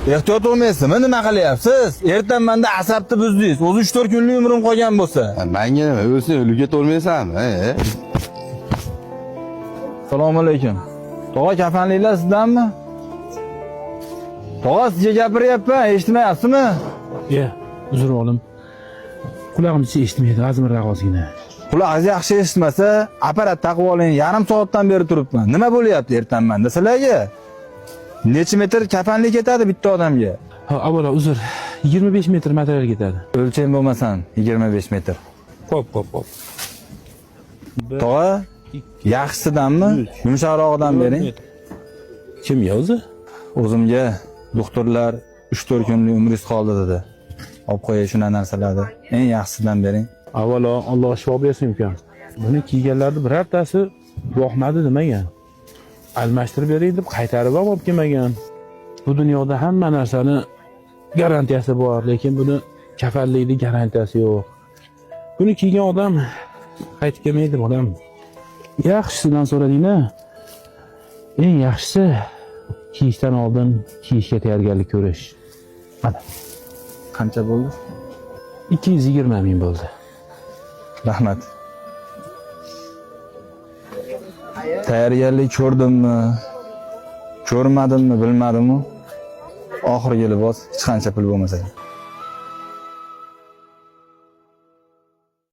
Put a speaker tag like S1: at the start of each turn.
S1: Ehtiyot bo'lmaysizmi? Nima qilyapsiz? Ertan menda asabni buzdingiz. O'zi 3-4 kunlik umrim qolgan bo'lsa.
S2: Manga nima, o'lsang o'lib ketolmaysanmi? E?
S1: Assalomu alaykum. Tog'a, kafanliklar sizdanmi? Tog'a, sizga gapiryapman, eshitmayapsizmi?
S3: Ye, uzr o'g'lim. Qulog'im ichi eshitmaydi, azmirroq ozgina.
S1: Qulog'ingiz yaxshi eshitmasa, apparat taqib oling. Yarim soatdan beri turibman. Nima bo'lyapti ertanman desalarga? Necha metr kafanlik ketadi bitta odamga?
S3: Ha, avvalo uzr. 25 metr material ketadi.
S1: O'lchang bo'lmasan 25 metr.
S3: Xo'p, xo'p, xo'p.
S1: Tog'a, yaxshisidanmi? Yumshoqrog'idan bering.
S3: Kimga o'zi?
S1: O'zimga doktorlar 3-4 kunlik umringiz qoldi dedi. Olib qo'yay shunaqa narsalarni. Eng yaxshisidan bering.
S3: Avvalo Alloh shifo bersin ukam. Buni kiyganlarni birortasi yoqmadi demagan. Almashtirib bering deb qaytarib ham olib kelmagan. Bu dunyoda hamma narsani garantiyasi bor, lekin buni kafanlikni garantiyasi yo'q. Buni kiygan odam qaytib kelmaydi bolam. Yaxshisidan so'rading-a? Eng yaxshisi kiyishdan oldin kiyishga tayyorgarlik ko'rish. Mana
S1: Qancha bo'ldi?
S3: 220 ming bo'ldi.
S1: Rahmat. Tayyorgarlik ko'rdimmi? Ko'rmadimmi, bilmadimu. Oxirgi libos hech qancha pul bo'lmasa.